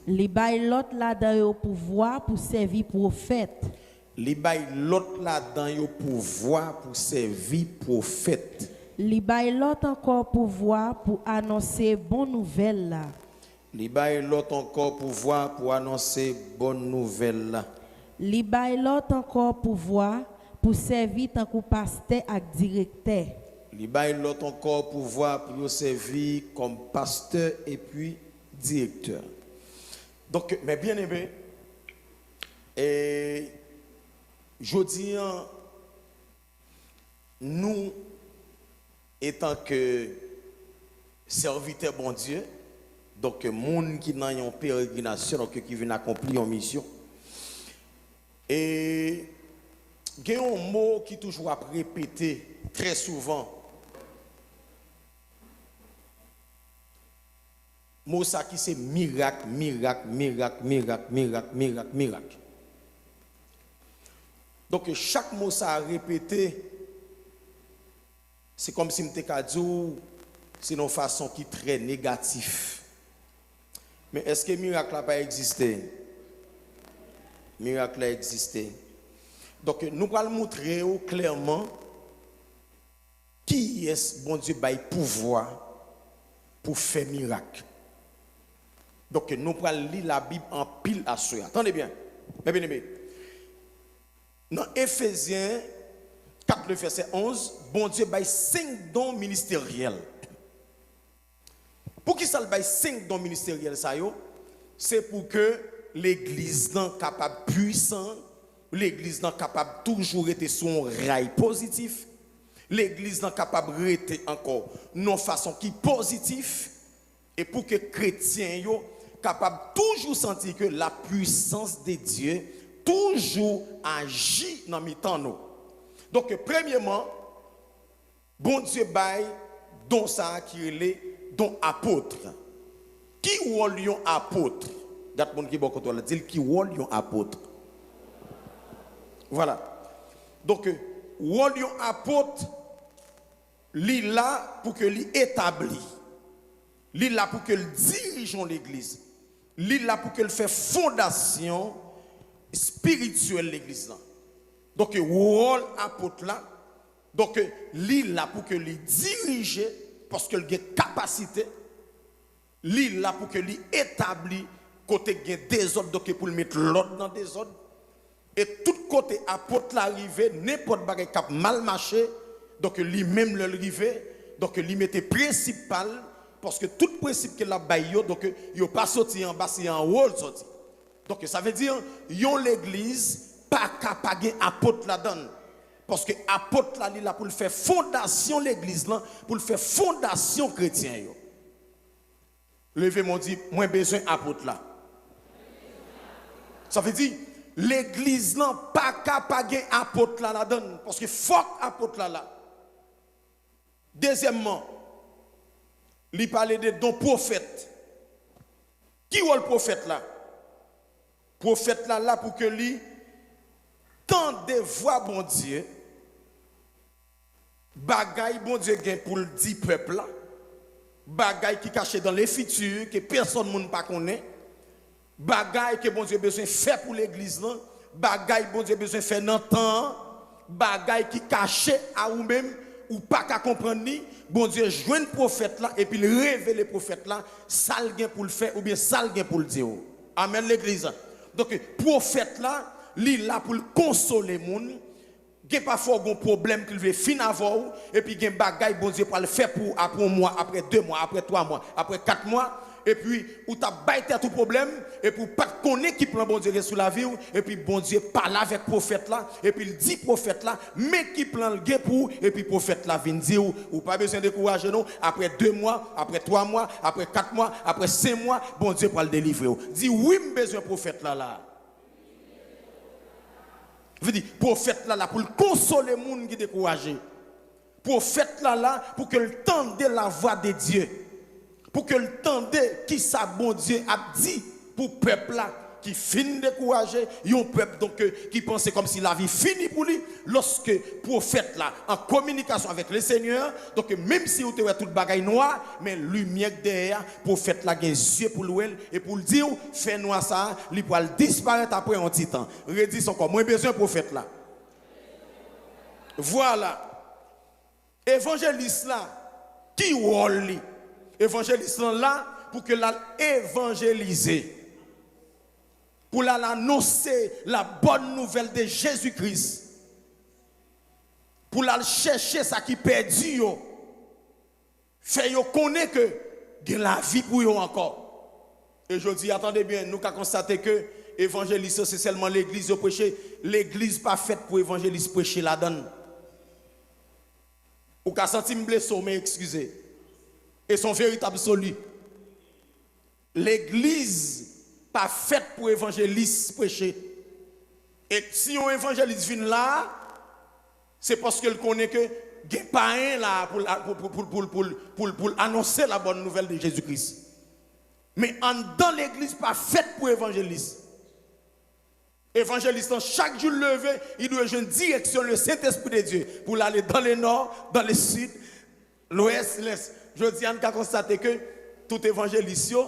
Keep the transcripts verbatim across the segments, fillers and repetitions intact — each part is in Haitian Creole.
Li bay lòt ladan yo pouvwa pou sèvi pwofèt. Li bay lòt ladan yo pouvwa pou sèvi pwofèt. Li bay lòt ankò pouvwa pou anonse bon nouvèl la. Li bay lòt ankò pouvwa pou anonse bon nouvèl la. Li bay lòt ankò pouvwa pou sèvi tankou pastè ak direktè. Li bay lòt ankò pouvwa pou yo sèvi kòm pastè epi direktè. Donk, mes bien-aimés, e jodi an, nou, etanke sèvitè Bondye, donk, moun ki nan yon peregrinasyon, donk, ki vin akonpli yon misyon, e gen yon mo ki toujou ap repete trè souvan. Mo sa ki se mirak, mirak, mirak, mirak, mirak, mirak, mirak. Donk, chak mo sa a repete, se kòmsi m te ka di w, se nan yon fason ki trè negatif. Men èske mirak la pa egziste? Mirak la egziste. Donk, nou pral montre w klèman kiyès Bondye bay pouvwa pou fè mirak. Donk, nou pral li Labib anpil aswè a. Tande byen, mes bien-aimés. Nan Efezyen kat, le vèsè onz, Bondye bay senk don ministeryèl. Poukisa l bay senk don ministeryèl sa yo? Se pou ke legliz lan kapab pwisan, legliz lan kapab toujou rete sou yon ray pozitif, legliz lan kapab rete ankò nan yon fason ki pozitif, e pou ke kretyen yo kapab toujou santi ke la puissance de Dieu toujou aji nan mitan nou. Donk, premyeman, Bondye bay don sa a ki rele don apot. Ki wòl yon apot? Gad moun ki bò kote w la, di l ki wòl yon apot. Vwala. Donk, wòl yon apot, li la pou ke li etabli. Li la pou ke l dirije yon legliz. Li la pou ke l fè fondasyon espirityèl legliz lan. Donk, wòl apot la, donk, li la pou ke li dirije, paske l gen kapasite, li la pou ke li etabli kote gen dezòd, donk, pou l met lòd nan dezòd. E tout kote apot la rive, nenpòt bagay k ap mal mache, donk, li menm lè l rive, donk, li mete prensip pa l, paske tout prensip ke l ap bay yo, donk, yo pa soti anba, se anwo l soti. Donk, sa vle di, yon legliz pa ka pa gen apot ladan l. Paske apot la, li la pou l fè fondasyon legliz lan, pou l fè fondasyon kretyen yo. Leve men w, di, mwen bezwen apot la. Sa vle di, legliz lan pa ka pa gen apot la ladan l, paske fòk apot la la. Dezyèmman, li pale de don pwofèt. Ki wòl pwofèt la? Pwofèt la la pou ke li tande vwa Bondye, bagay Bondye gen pou l di pèp la, bagay ki kache dan le fiti, ke pèsòn moun pa konnen, bagay ke Bondye bezwen fè pou legliz lan, bagay Bondye bezwen fè nan tan an, bagay ki kache a ou menm, ou pa ka konprann li, Bondye jwenn pwofèt la, epi l revele pwofèt la sa l gen pou l fè, oubyen sa l gen pou l di w. Amèn, legliz. Donk, pwofèt la, li la pou l konsole moun. Gen pafwa w gen yon pwoblèm ke l vle fin avè w, epi gen bagay Bondye pral fè pou ou apre yon mwa, apre de mwa, apre twa mwa, apre kat mwa, epi ou t ap bay tèt ou pwoblèm, epi ou pa t konnen ki plan Bondye gen sou lavi w, epi Bondye pale avèk pwofèt la, epi l di pwofèt la men ki plan l gen pou ou, epi pwofèt la vin di w, ou pa bezwen dekouraje non, apre de mwa, apre twa mwa, apre kat mwa, apre senk mwa, Bondye pral delivre w. Di, wi, m bezwen pwofèt la la. Vle di, pwofèt la la pou l konsole moun ki dekouraje. Pwofèt la la pou ke l tande lavwa de Dye. Pou ke l tande kisa Bondye ap di pou pèp la ki fin dekouraje, yon pèp, donk, ki panse kòmsi lavi fini pou li, lòske pwofèt la an kominikasyon avèk Lesenyè, donk, menm si ou te wè tout bagay nwa, men limyè k dèyè a, pwofèt la gen zye pou l wè l, e pou l di w, fènwa sa a, li pral disparèt apre yon ti tan. Redi sa ankò, mwen bezwen pwofèt la. Vwala. Evanjelis la, ki wòl li? Evanjelis lan la pou ke l al evanjelize, pou l al anonse la bòn nouvèl de Jezi Kris, pou l al chèche sa ki pèdi yo, fè yo konnen ke gen lavi pou yo ankò. E jodi a, tande byen, nou ka konstate ke evanjelis yo, se sèlman legliz yo preche. Legliz pa fèt pou evanjelis preche ladan l. Ou ka santi m blese w, men eskize. E se yon verite absoli. Legliz pa fèt pou evanjelis preche. E si yon evanjelis vin la, se paske l konnen ke gen payen la pou l, pou, pou, pou, pou, pou, pou, pou, pou l anonse la bòn nouvèl de Jezi Kris. Men anndan legliz pa fèt pou evanjelis. Evanjelis lan, chak jou l leve, li dwe jwenn direksyon le Sentespri de Dye pou l ale dans le nord, dans le sud, l'ouest, l'est. Jodi a, n ka konstate ke tout evanjelis yo,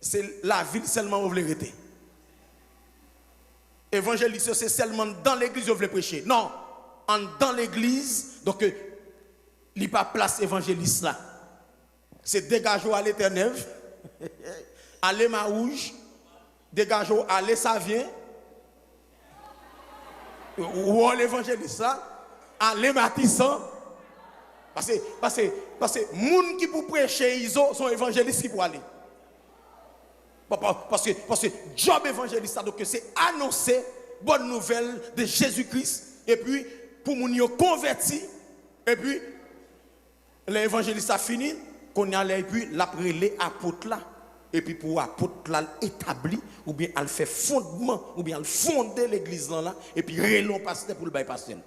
se lavil sèlman yo vle rete. Evanjelis yo, se sèlman anndan legliz yo vle preche. Non, anndan legliz, donk, li pa plas evanjelis la. Se degaje w ale Tènèv, ale Mawouj, degaje w ale Savyen, wòl evanjelis la, ale Matisan. Paske, paske, paske moun ki pou preche Izo, se yon evanjelis ki pou ale. Pa, pa, paske, paske djòb evanjelis la, donk, se anonse bòn nouvèl de Jezi Kris, epi pou moun yo konvèti, epi lè evanjelis la fini, kounye a lè epi l ap rele apot la, epi pou apot la al etabli, oubyen al fè fondman, oubyen al fonde legliz lan la, epi rele yon pastè pou l bay pastè l.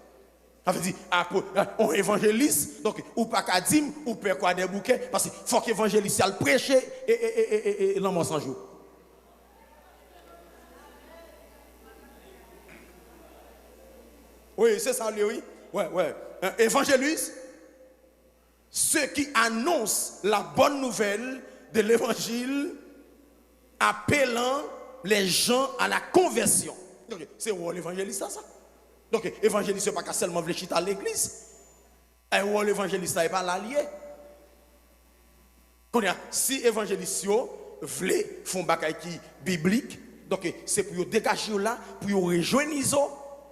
Sa vle di, apot, yon evanjelis, donk, ou pa ka di m, ou pè Kwadèboukè, paske fòk evanjelis la al preche e, e, e, e, e, e Lanmò San Jou. Wi, se sa l ye, wi. Wè, wè. Evanjelis, ceux qui annoncent la bonne nouvelle de l'évangile appelant les gens à la conversion. Donk, se wòl evanjelis la, sa. Donk, evanjelis yo pa ka sèlman vle chita legliz. E wòl evanjelis la, e pa la l ye. Kounye a, si evanjelis yo vle fè yon bagay ki biblik, donk, se pou yo degaje yo la, pou yo rejwenn Izo,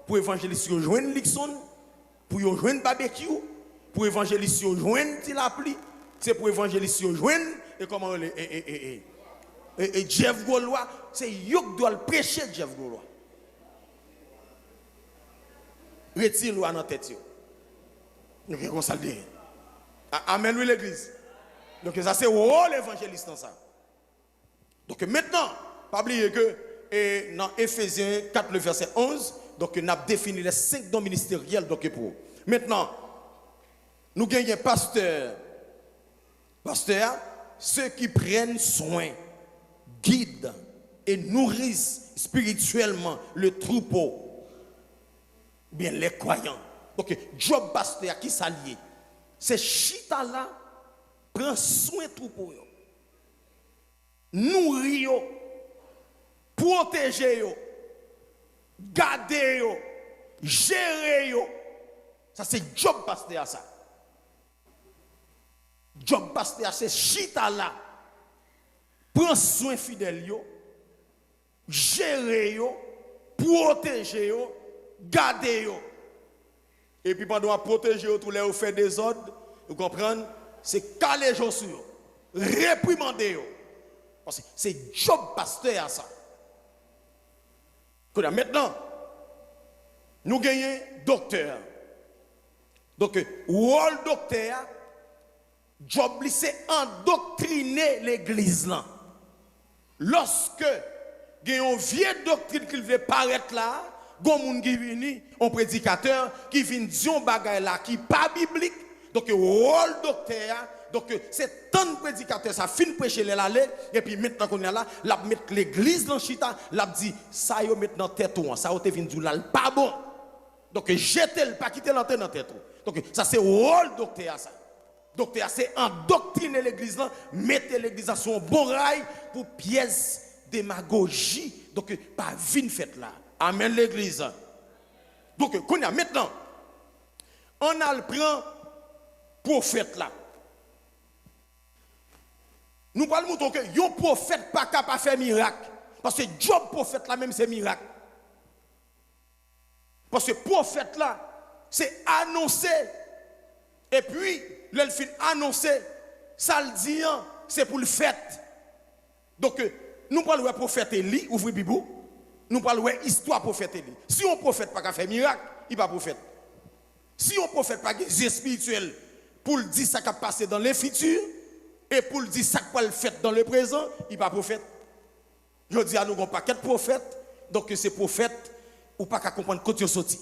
pou evanjelis yo jwenn Likson, pou yo jwenn Babekyou, pou evanjelis yo jwenn Ti Lapli, se pou evanjelis yo jwenn, e kòman rele, e, e, e, e, e, e Jeff Gwo Lwa, se yo k dwe al preche Jeff Gwo Lwa. Retire lwa nan tèt yo. Donk, e konsa l ye. A-, amèn, wi, legliz. Donk, sa se wòl evanjelis lan sa. Donk, mentnan, pa bliye ke, e, nan Efezyen kat, le vèsè onz, donk, n ap defini les cinq dons ministériels, donk, pou ou. Mentnan, nou genyen pastè, pastè a, ceux qui prennent soin, guident et nourrissent spirituellement le troupeau, oubyen les croyants. Donk, djòb pastè a, ki sa l ye? Se chita la, pran swen twoupo yo. Nouri yo, pwoteje yo, gade yo, jere yo. Sa se djòb pastè a sa. Djòb pastè a se chita la, pran swen fidèl yo, jere yo, pwoteje yo, gade yo. Epi pandan w ap pwoteje yo tou, lè yo fè dezòd, ou konprann, se kale je w sou yo, reprimande yo. Paske se djòb pastè a sa. Kounye a, mentnan, nou genyen doktè a. Donk, wòl doktè a, djòb li se andoktrine legliz lan. Lòske gen yon vye doktrin ki vle parèt la, gon moun ki vini, yon predikatè ki vin di yon bagay la ki pa biblik, donk wòl doktè a, Donk, se tann predikatè sa fin preche lè l ale, epi mentnan kounye a la, l ap met legliz lan chita, l ap di, sa yo met nan tèt ou an, sa yo te vin di w la, l pa bon. Donk, jete l, pa kite l antre nan tèt ou. Donk, sa se wòl doktè a sa. Doktè a se andoktrine legliz lan, mete legliz lan sou yon bon ray pou pyès demagoji, donk, pa vin fèt la. Amèn, legliz. Donk, kounye a, mentnan, ann al pran pwofèt la. Nou pral montre w ke yon pwofèt pa ka pa fè mirak. Paske djòb pwofèt la menm se mirak. Paske pwofèt la, se anonse. Epi, lè l fin anonse, sa l di an, se pou l fèt. Donk, nou pral wè pwofèt Eli, ouvri Bib ou. Nou pral wè istwa pwofèt Eli. Si yon pwofèt pa ka fè mirak, li pa pwofèt. Si yon pwofèt pa gen zye espirityèl pou l di sa k ap pase dans le futur, e pou l di sa k pral fèt dans le présent, li pa pwofèt. Jodi a, nou gen yon pakèt pwofèt, donk se pwofèt, ou pa ka konprann kot yo soti.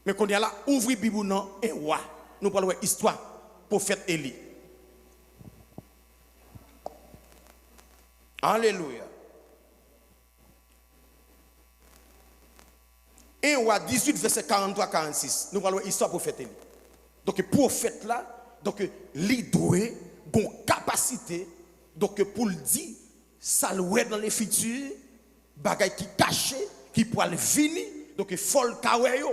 Men kounye a la, ouvri Bib ou nan en Wa. Nou pral wè istwa pwofèt Eli. Alelouya. En Wa dizuit, vèsè karanntwa, karannsis. Nou pral wè istwa pwofèt Eli. Donk, pwofèt la, donk, li dwe gon kapasite, donk, pou l di sa l wè dans le futur, bagay ki kache, ki pral vini, donk, fò l ka wè yo.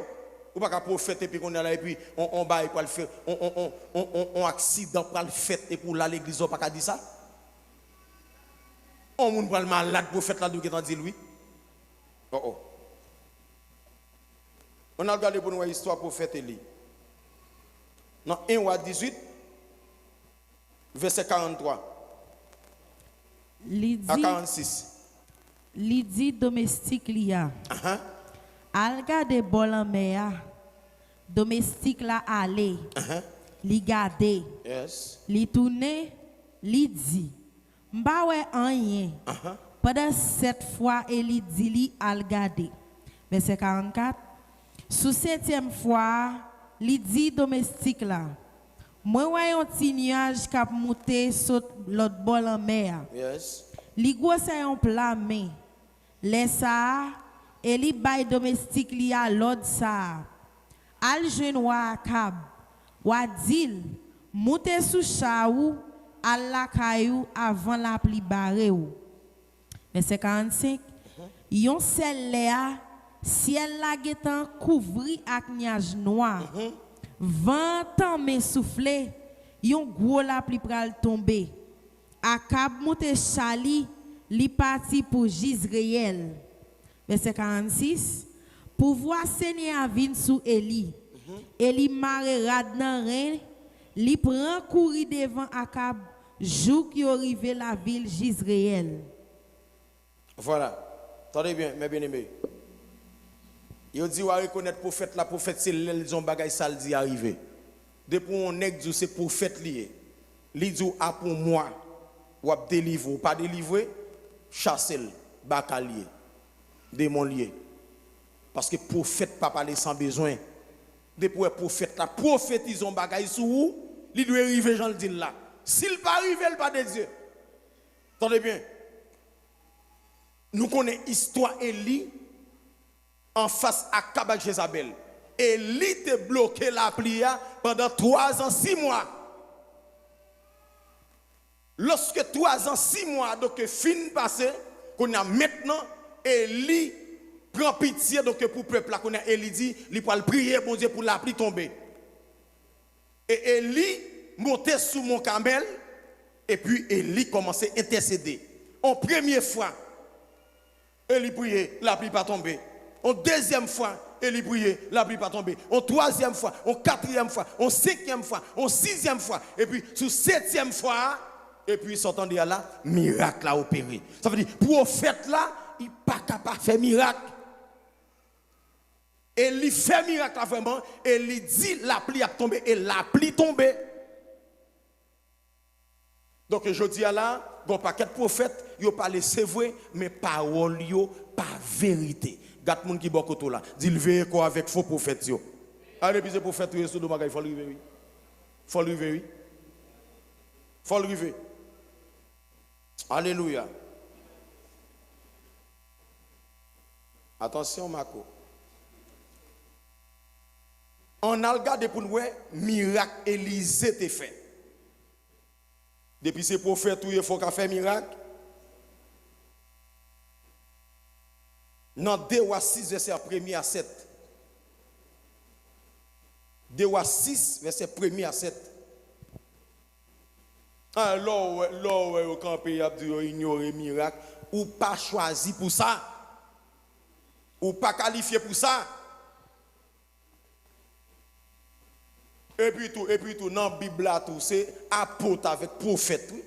Ou pa ka pwofèt epi kounye a la, epi on, on bagay pral fè, on, on, on, on, on, on aksidan pral fèt, epi w la legliz la, ou pa ka di sa. On moun pral malad, pwofèt la dwe gentan di l wi. Oh, oh. Ann al gade pou n wè istwa pwofèt Eli. Nan en Wa dizuit, vèsè karanntwa Li a di, karannsis. Li di domestik li a, Ahan, al gade bò lanmè a. Domestik la ale. Ahan. Li gade. Yes. Li tounen, li di, m pa wè anyen. Ahan. Pandan sèt fwa Eli di li al gade. Vèsè karannkat, sou setyèm fwa a, li di domestik la, mwen wè yon ti nyaj k ap moute sot lòt bò lanmè a. Yes. Li gwosè yon pla men. Lè sa a, Eli bay domestik li a lòd sa a, al jwenn wa Akab, w a di l, moute sou cha ou, al lakay ou avan lapli bare w. Vèsè karannsenk, yon sèl lè a, syèl la gentan kouvri ak nyaj nwa. Van an tanmen soufle, yon gwo lapli pral tonbe. Akab moute cha li, li pati pou Jizreyèl. Vèsè karannsis, pouvwa Senyè a vin sou Eli. Eli mare rad nan ren, li pran kouri devan Akab jouk yo rive lavil Jizreyèl. Vwala. Tande byen, mè byeneme. Yo di w a rekonèt pwofèt la, pwofèt se lè l di yon bagay sa l di a rive. Depi yon nèg di w se pwofèt li ye, li di w apre yon mwa w ap delivre, ou pa delivre, chase l, baka l ye, demon l ye. Paske pwofèt pa pale san bezwen. Depi w wè pwofèt la pwofetize yon bagay sou ou, li dwe rive jan l di l la. Si l pa rive, l pa de Dye. Tande byen. Nou konnen istwa Eli anfas Akab ak Jezabèl. Eli te bloke lapli a pandan twazan, sis mwa. Lòske twazan, sis mwa, donk, fin pase, kounye a mentnan, Eli pran pitye, donk, pou pèp la. Kounye a, Eli di, li pral priye Bondye pou lapli tonbe. E Eli monte sou Mont Kamèl, epi Eli kòmanse entèsede. On premye fwa, Eli priye, lapli pa tonbe. On dezyèm fwa, Eli priye, lapli pa tonbe. On twazyèm fwa, on katriyèm fwa, on senkyèm fwa, on sizyèm fwa. Epi sou setyèm fwa a, epi sa w tande a la, mirak la opere. Sa vle di, pwofèt la, li pa ka pa fè mirak. Eli fè mirak la vrèman, Eli di lapli ap tonbe, e lapli tonbe. Donk, jodi a la, gen yon pakèt pwofèt, yo pale, se vre, men pawòl yo pa verite. Gad moun ki bò kote w la, di l veye kò w avèk fo pwofèt yo. Ale, pise pwofèt ou ye sou do bagay, fò l rive, wi. Fò l rive, wi. Fò l rive. Alelouya. Atansyon, Mako. Ann al gade pou n wè mirak Elize te fè. Depi se pwofèt ou ye, fò w ka fè mirak. Nan de Wa sis, vèsè premye a sèt. De Wa sis, vèsè premye a sèt. Ah, lè w wè, lè w wè yo kanpe, y ap di yo inyore mirak, ou pa chwazi pou sa. Ou pa kalifye pou sa. Epi tou, epi tou, nan Bib la tou, se apot avèk pwofèt, wi,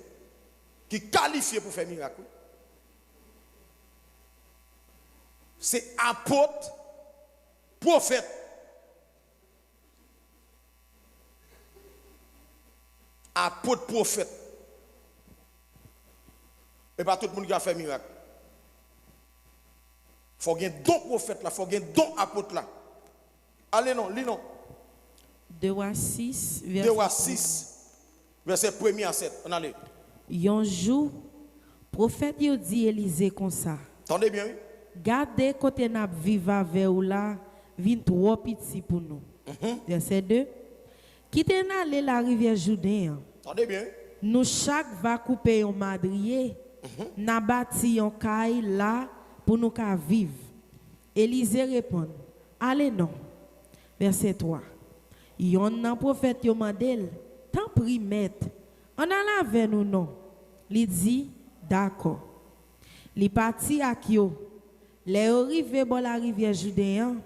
ki kalifye pou fè mirak, wi. Se apot, pwofèt. Apot, pwofèt. E pa tout moun ki ka fè mirak. Fò gen don pwofèt la, fò gen don apot la. Ale non, li non. De Wa sis, vèsè premye. De Wa sis, vèsè premye a sèt. Ann ale. Yon jou, pwofèt yo di Elize konsa, tande byen, wi. Gade, kote n ap viv avè w la vin twò piti pou nou. Mhm. Vèsè de. Kite n ale larivyè Jouden an. Tande byen, wi. Nou chak va koupe yon madriye, mhm, n a bati yon kay la pou nou ka viv. Elize reponn, ale non. Vèsè twa. Yonn nan pwofèt yo mande l, tanpri, mèt, ann al avè nou non. Li di, dakò. Li pati ak yo. Lè yo rive bò larivyè Jouden an,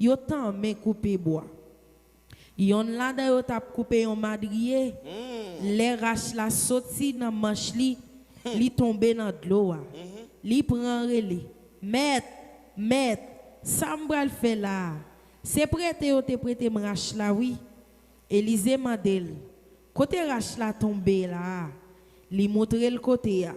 yo tanmen koupe bwa. Yonn ladan yo t ap koupe yon madriye, hmm, lè rach la soti nan manch li, hmm, li tonbe nan dlo a. Mhm. Li pran rele, mèt, mèt, sa m pral fè la a? Se prete yo te prete m rach la, wi. Elize mande l, kote rach la tonbe la a? Li moutre l kote a.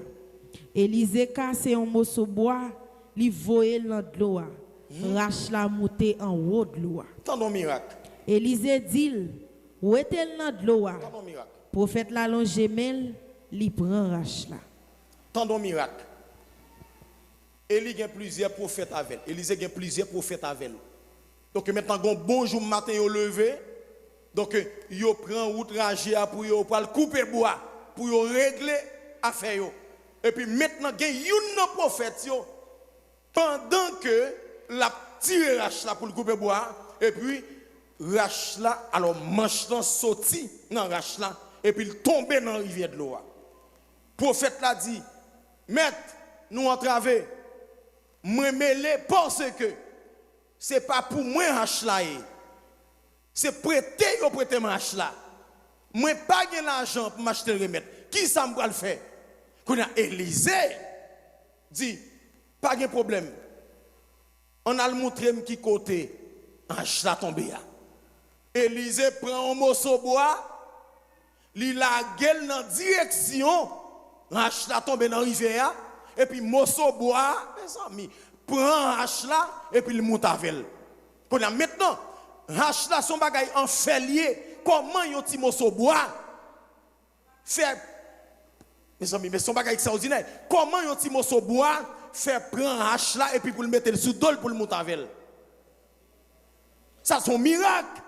Elize kase yon moso bwa, li voye l nan dlo a. Mhm. Rach la moute anwo dlo a. Tande yon mirak. Elize di l, wete l nan dlo a. Tande yon mirak. Pwofèt la lonje men l, li pran rach la. Tande yon mirak. Eli gen plizyè pwofèt avè l. Elize gen plizyè pwofèt avè l. Donk, mentnan, gen yon bon jou maten, yo leve. Donk, yo pran wout raje a pou yo, yo pral koupe bwa, pou yo regle afè yo. Epi, mentnan, gen youn nan pwofèt yo, pandan ke l ap tire rach la pou l koupe bwa, epi rach la, alò, manch lan soti nan rach la, epi l tonbe nan rivyè dlo a. Pwofèt la di, mèt, nou antrave. Mwen mele paske se pa pou mwen rach la ye. Se prete yo prete m rach la. Mwen pa gen lajan pou m achte l remèt. Kisa m pral fè? Kounye a, Elize di, pa gen pwoblèm. Ann al moutre m ki kote rach la tonbe a. Elize pran yon moso bwa, li lage l nan direksyon rach la tonbe nan rivyè a, epi moso bwa a, mezanmi, pran rach la, epi l monte avè l. Kounye a, mentnan, rach la se yon bagay an fè l ye, kòman yon ti moso bwa fè, mezanmi, men se yon bagay ekstraòdinè. Kòman yon ti moso bwa fè pran rach la epi pou l mete l sou do l pou l monte avè l? Sa se yon mirak.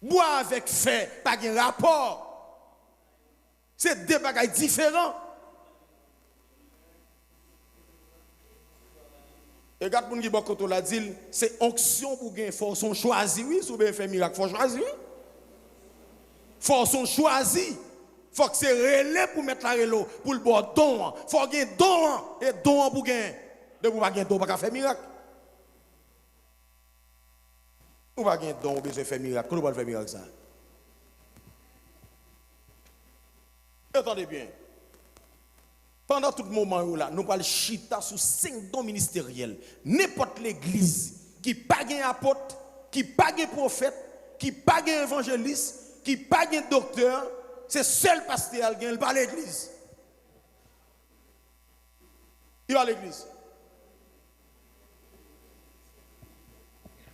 Bwa avèk fè pa gen rapò. Se de bagay diferan. E gad moun ki bò kote w la, di l, se onksyon pou gen, fò w se yon chwazi, wi, si w bezwen fè mirak, fò w chwazi, wi. Fò w se yon chwazi. Fòk se rele pou mèt la rele w, pou l ba w don an. Fò w gen don an, e don an pou w genyen. Depi w pa gen don, w pa ka fè mirak. Ou pa gen don, ou bezwen fè mirak. Kote w pral fè mirak sa? E tande byen. Pandan tout moman yo la, nou pral chita sou senk don ministeryèl. Nenpòt legliz ki pa gen apot, ki pa gen pwofèt, ki pa gen evanjelis, ki pa gen doktè, se sèl pastè a l gen, l pa legliz. Li pa legliz.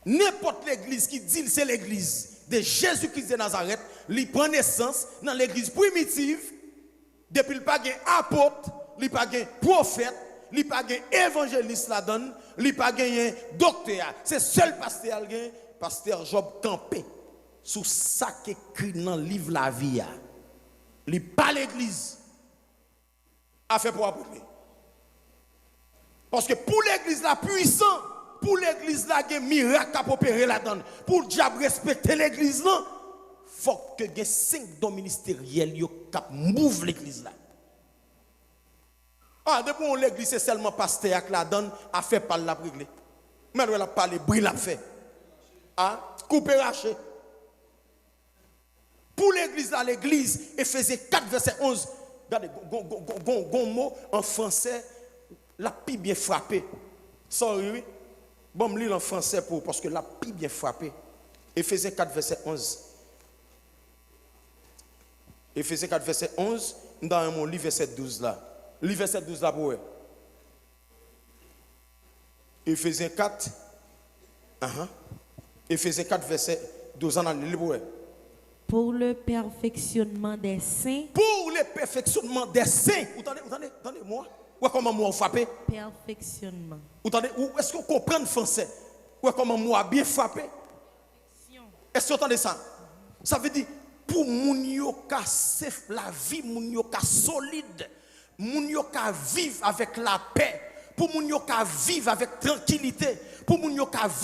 Nenpòt legliz ki di l se legliz, de Jezi Kris de Nazarèt, li pran nesans nan legliz primitiv, depi l pa gen apot, li pa gen pwofèt, li pa gen evanjelis ladan l, li pa genyen doktè a. Se sèl pastè a l gen, pastè Jòb kanpe sou sa k ekri nan liv lavi a. Li pa legliz. Afè pou w ap regle. Paske pou legliz la pwisan, pou legliz la gen mirak k ap opere ladan l, pou dyab respekte legliz lan, fòk ke gen senk don ministeryèl yo k ap mouv legliz la. A, depi yon legliz se sèlman pastè a k ladan l, afè pa l l ap regle. Mèt wè l ap pale, bri l ap fè. A, koupe rache. Pou legliz la, legliz, Efezyen kat vèsè onz. Gade, gon, gon, gon, gon, gon mo an fransè, l ap pi byen frape. Sorry, wi. Ban m li l an fransè pou ou, paske l ap pi byen frape. Efezyen kat vèsè onz. Efezyen kat vèsè onz, m ta renmen w li vèsè douz la. Li vèsè douz la pou w wè. Efezyen kat. Ahan. Efezyen kat vèsè douz, ann al li pou wè. Pour le perfectionnement des saints. Pour le perfectionnement des saints. Ou tande, ou tande, tande mo a? Ou wè kòman mo a frape? Perfectionnement. Ou tande, ou èske ou konprann fransè? Ou wè kòman mo a byen frape? Èske w tande sa? Sa vle di, pou moun yo ka sef, lavi moun yo ka solid, moun yo ka viv avèk lapè, pou moun yo ka viv avèk trankilite, pou moun yo ka viv